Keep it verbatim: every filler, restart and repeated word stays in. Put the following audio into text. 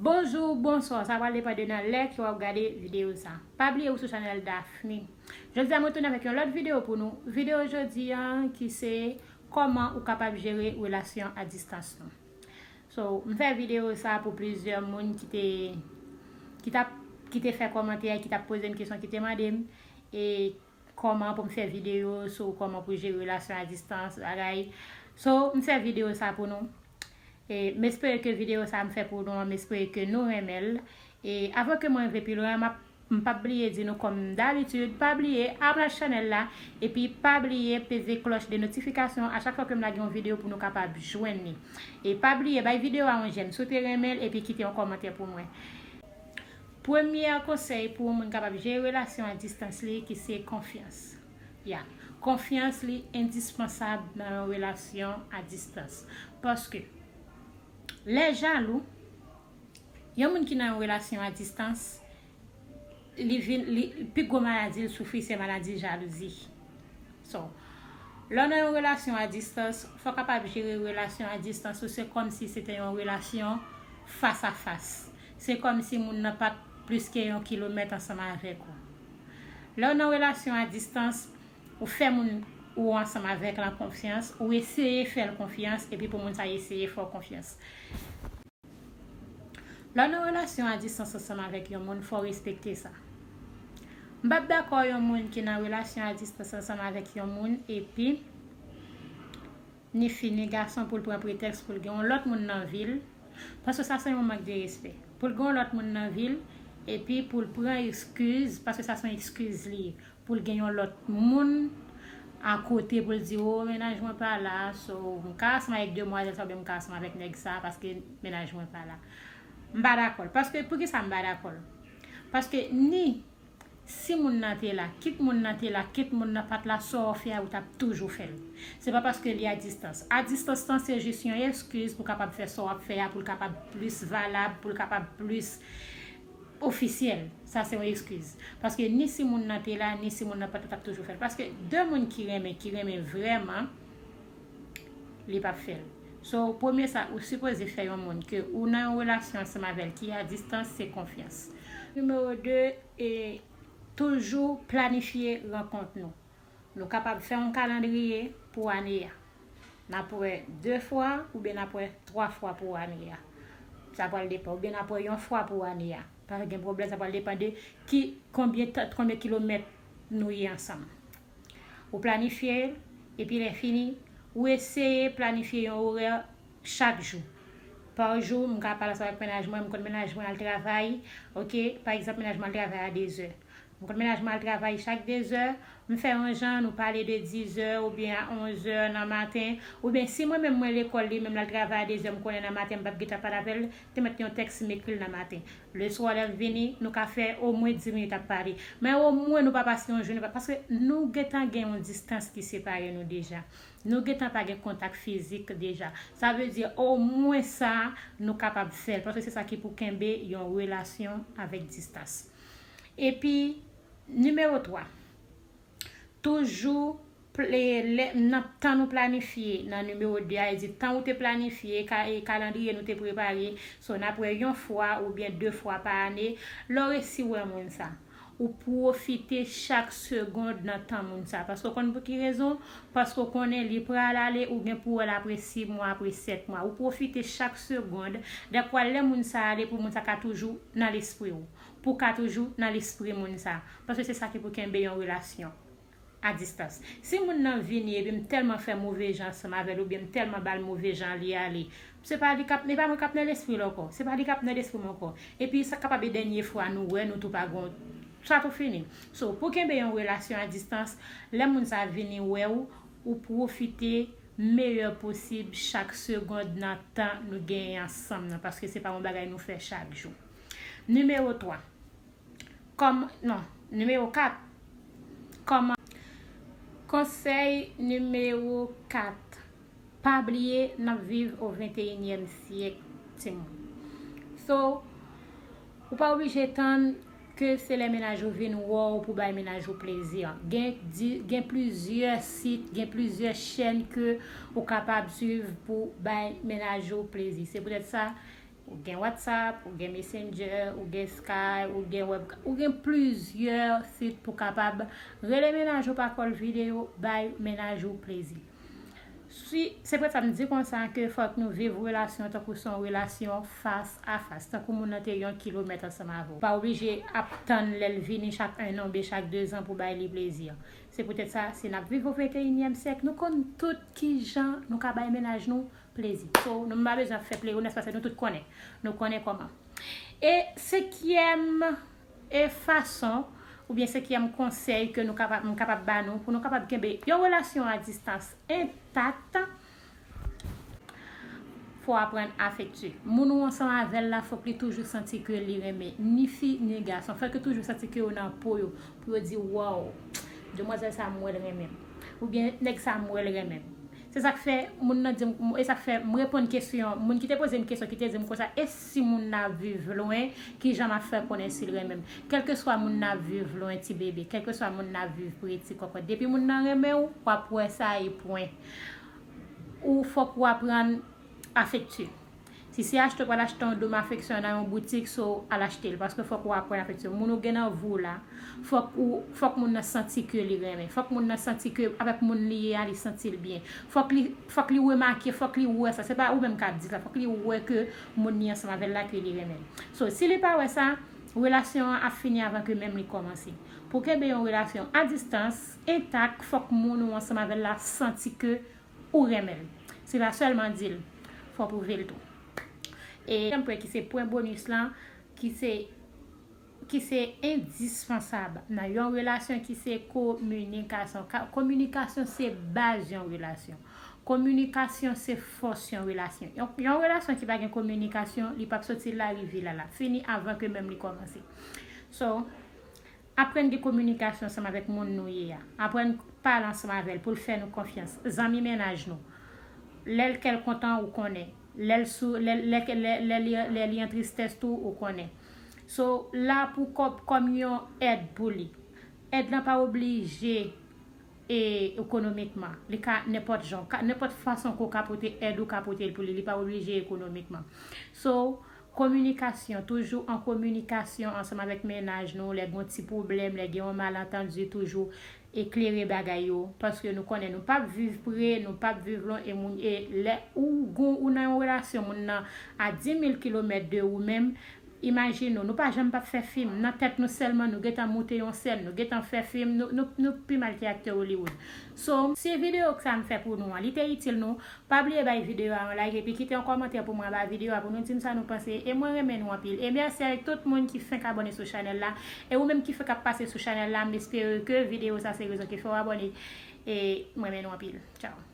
Bonjou, bonswa, sa pral depann de nan lè ke w ap gade videyo sa. Pa bliye ou sou chanèl Daphne. Jodi a mwen tounen avèk yon lòt videyo pou nou. Videyo jodi a ki se kòman ou kapab jere relasyon a distans nou. So, m fè videyo sa pou plizyè moun ki te ki t ap ki te fè kòmantè, ki t ap poze m kesyon, ki te mande m e kòman pou m fè videyo sou kòman pou jere relasyon a distans, bagay. So, m fè videyo sa pou nou. E m espere ke videyo sa m fè pou nou an, m espere ke nou renmen l. E avan ke mwen rive pi lwen, m ap m p ap bliye di nou kòm dabitid, pa bliye abòne ak chanèl la, epi pa bliye peze klòch de notifikasyon a chak fwa ke m lage yon videyo pou nou kapab jwenn li. E pa bliye bay videyo a yon jèm si w te renmen l, epi kite yon kòmantè pou mwen. Premye konsèy pou yon moun kapab jere relasyon a distans li ki se konfyans. Ya, konfyans li endispansab nan yon relasyon a distans. Paske lè jalou, yon moun ki nan yon relasyon a distans, li vin li pi gwo maladi l soufri se maladi jalouzi. So, lè w nan yon relasyon a distans, fò w kapab jere relasyon a distans ou se kòm si se te yon relasyon fas a fas. Se kòm si moun nan pa t plis ke yon kilomèt ansanm avèk ou. Lè w nan relasyon a distans, ou fè moun ou ansanm avèk lan konfyans, ou eseye fè l konfyans, epi pou moun sa eseye fè w konfyans. Lè w nan relasyon a distans ansanm avèk yon moun, fò w respekte sa. M p ap dakò yon moun ki nan relasyon a distans ansanm avèk yon moun, epi ni fi ni gason pou l pran pretèks pou l gen yon lòt moun nan vi l, paske sa se yon mank de respè. Pou l gen yon lòt moun nan vi l, epi pou l pran eskiz, paske sa se yon eskiz li ye, pou l gen yon lòt moun akote pou l di, o, mennaj mwen pa la, so, m ka ansanm avèk demwazèl sa oubyen m ka ansanm avèk nèg sa paske mennaj mwen pa la. M pa dakò l. Paske, poukisa m pa dakò l? Paske ni si moun nan te la, kit moun nan te la, kit moun nan pa t la, sa w fè a, ou t ap toujou fè l. Se pa paske li a distans. A distans lan, se jis yon eskiz pou kapab fè sa w ap fè a, pou l kapab plis valab, pou l kapab plis ofisyèl. Sa se yon eskiz. Paske ni si moun nan te la, ni si moun nan pa t la, t ap toujou fè l. Paske de moun ki renmen, ki renmen vrèman, li p ap fè l. So, premye sa, ou sipoze fè yon moun ke ou nan yon relasyon ansanm avè l ki a distans, se konfyans. Nimewo de, e toujou planifye rankont nou. Nou kapab fè yon kalandriye pou ane a. N ap wè de fwa oubyen n ap wè twa fwa pou ane a. Sa pral depann. Oubyen n ap wè yon fwa pou ane a. Pa gen pwoblèm, sa pral depann de ki, konbyen tan, konbyen kilomèt nou ye ansanm. Ou planifye l, epi lè fini, ou eseye planifye yon orè chak jou. Pa jou, m ka pale ansanm avèk mennaj mwen, m konn mennaj mwen al travay, oke, pa egzanp, mennaj mwen al travay a dezè. M konn mennaj mwen al travay chak dezè, m fè yon jan, nou pale de dizè oubyen a onzè nan maten, oubyen si mwen menm mwen lekòl, li menm l al travay a dezè, m konnen nan maten m p ap gentan pale avè l, te mèt yon tèks m ekri l nan maten. Leswa lè m vini, nou ka fè omwen dis minit ap pale. Men omwen nou pa pase yon jounen, paske nou gentan gen yon distans ki separe nou deja. Nou gentan pa gen kontak fizik deja. Sa vle di omwen sa, nou kapab fè l, paske se sa ki pou kenbe yon relasyon avèk distans. Epi, nimewo twa, toujou pl- e lè, nan tan nou planifye, nan nimewo de a, e di tan ou te planifye, ka- e kalandriye nou te prepare, so n ap wè yon fwa oubyen de fwa pa ane, lè w resi wè moun sa, ou pwofite chak segonn nan tan moun sa. Paske w konn pou ki rezon? Paske w konnen li pral ale, ou gen pou wè l apre sis mwa, apre sèt mwa. Ou pwofite chak segonn, dèfwa lè moun sa ale, pou moun sa ka toujou nan lespri w. Pou w ka toujou nan lespri moun sa. Paske se sa ki pou kenbe yon relasyon a distans. Si moun nan vini epi m tèlman fè move jan ansanm avè l oubyen m tèlman ba l move jan li ale, se pa li k ap, e pa mwen k ap nan lespri l ankò. Se pa li k ap nan lespri m ankò. Epi sa kapab e dènye fwa nou wè, nou tou pa gon, sa tou fini. So, pou kenbe yon relasyon a distans, lè moun sa vini wè w, ou pwofite meyè posib chak segonn nan tan nou genyen ansanm nan, paske se pa yon bagay nou fè chak jou. Nimewo twa. Kòm, non, nimewo kat. Kòman? Konsèy nimewo kat. Pa bliye, n ap viv o venteyinyèm syèk, timoun. So, ou pa oblije tann ke se lè mennaj ou vin wè w pou bay mennaj ou plezi. Gen di- gen plizyè sit, gen plizyè chèn ke ou kapab swiv pou bay mennaj ou plezi. Se poutèt sa, Ou gen WhatsApp, ou gen Messenger, ou gen Skype, ou gen Webcam, ou gen plizyè sit pou kapab rele mennaj ou pa call video, bay mennaj ou plezi. Si, se pou sa m di konsa ke fòk nou viv relasyon tankou se yon relasyon fas a fas, tankou moun nan te yon kilomèt ansanm avè w. Pa oblije ap tann lè l vini chak en an oubyen chak de zan pou bay li plezi. Se poutèt sa, si n ap viv o venteyinyèm syèk, nou konn tout kijan nou ka bay mennaj nou plezi. So, nou pa bezwen ap fè pleyonès paske nou tout konnen. Nou konnen kòman. E senkyèm e fason, oubyen senkyèm konsèy ke nou kapab, m kapab ba nou, pou nou kapab kenbe yon relasyon a distans entak, fò aprann afektye. Moun ou ansanm avè l la, fòk li toujou santi ke li renmen. Ni fi, ni gason. Fòk yo toujou santi ke yo nan po yo, pou yo di, "Waw, demwazèl sa m wè l renmen m." Oubyen, "Nèg sa m wè l renmen m." Se sa k fè moun nan di m, e sa k fè m reponn kesyon, moun ki te poze m kesyon, ki te di m konsa, "E si moun nan ap viv lwen, kijan m ap fè konnen si l renmen m?" Kèlkeswa moun nan ap viv lwen, ti bebe, kèlkeswa moun nan ap viv pre, ti kòkòt, depi moun nan renmen w, w ap wè sa e pwen. Ou fòk ou aprann afektye. Si se achte w pral achte yon dòm afeksyon nan yon boutik, so al achte l, paske fòk ou aprann afeksyon. Moun ou gen nan vi w la, fòk ou, fòk moun nan santi ke li renmen. Fòk moun nan santi ke avèk moun li ye a, li santi l byen. Fòk li, fòk li remake, fòk li wè sa. Se pa ou menm k ap di sa. Fòk li wè ke moun li ansanm avè l la, ke li renmen l. So, si li pa wè sa, relasyon an ap fini avan ke menm li kòmanse. Pou kenbe yon relasyon a distans entak, fòk moun ou ansanm avè l la santi ke ou renmen l. Se pa sèlman di l, fò pwouve l tou. E m kwè ki se pwen bonis lan, ki se, ki se endispansab nan yon relasyon, ki se kominikasyon. Ka-, kominikasyon se baz yon relasyon. Kominikasyon se fòs yon relasyon. Yon, yon relasyon ki pa gen kominikasyon, li p ap soti la rive la, l ap fini avan ke menm li kòmanse. So, aprann gen kominikasyon ansanm avèk moun nou ye a. Aprann pale ansanm avè l pou l fè nou konfyans. Zanmi mennaj nou. Lè l kè l kontan, ou konnen. Lè l sou, lè, lè, lè, lè li, lè li an tristès tou, ou konnen. So, la pou kò-, kòm yon èd pou li. Èd lan pa oblije e ekonomikman. Li ka nenpòt jan, ka, nenpòt fason ke w ka pote èd, ou ka pote l pou li. Li pa oblije ekonomikman. So, kominikasyon, toujou an kominikasyon ansanm avèk mennaj nou, lè gen yon ti pwoblèm, lè gen yon malantandi, toujou eklere bagay yo, paske nou konnen nou p ap viv pre, nou p ap viv lwen, e moun, e lè ou gon, ou nan yon relasyon, moun nan a di mil kilomèt de ou menm, imajine w, nou pa janm p ap fè fim, nan tèt nou sèlman, nou gentan moute yon sèn, nou gentan fè fim, nou, nou, nou pi mal ke aktè Hollywood. So, si videyo sa m fè pou nou an, li te itil nou, pa bliye bay videyo a yon like epi kite yon kòmantè pou mwen anba videyo a pou nou di m sa nou panse. E mwen renmen nou anpil. E mèsi avèk tout moun ki fenk abòne sou chanèl la. E ou menm ki fenk ap pase sou chanèl la, m espere ke videyo sa se rezon ki fè w abòne. E mwen renmen nou anpil. Tchao.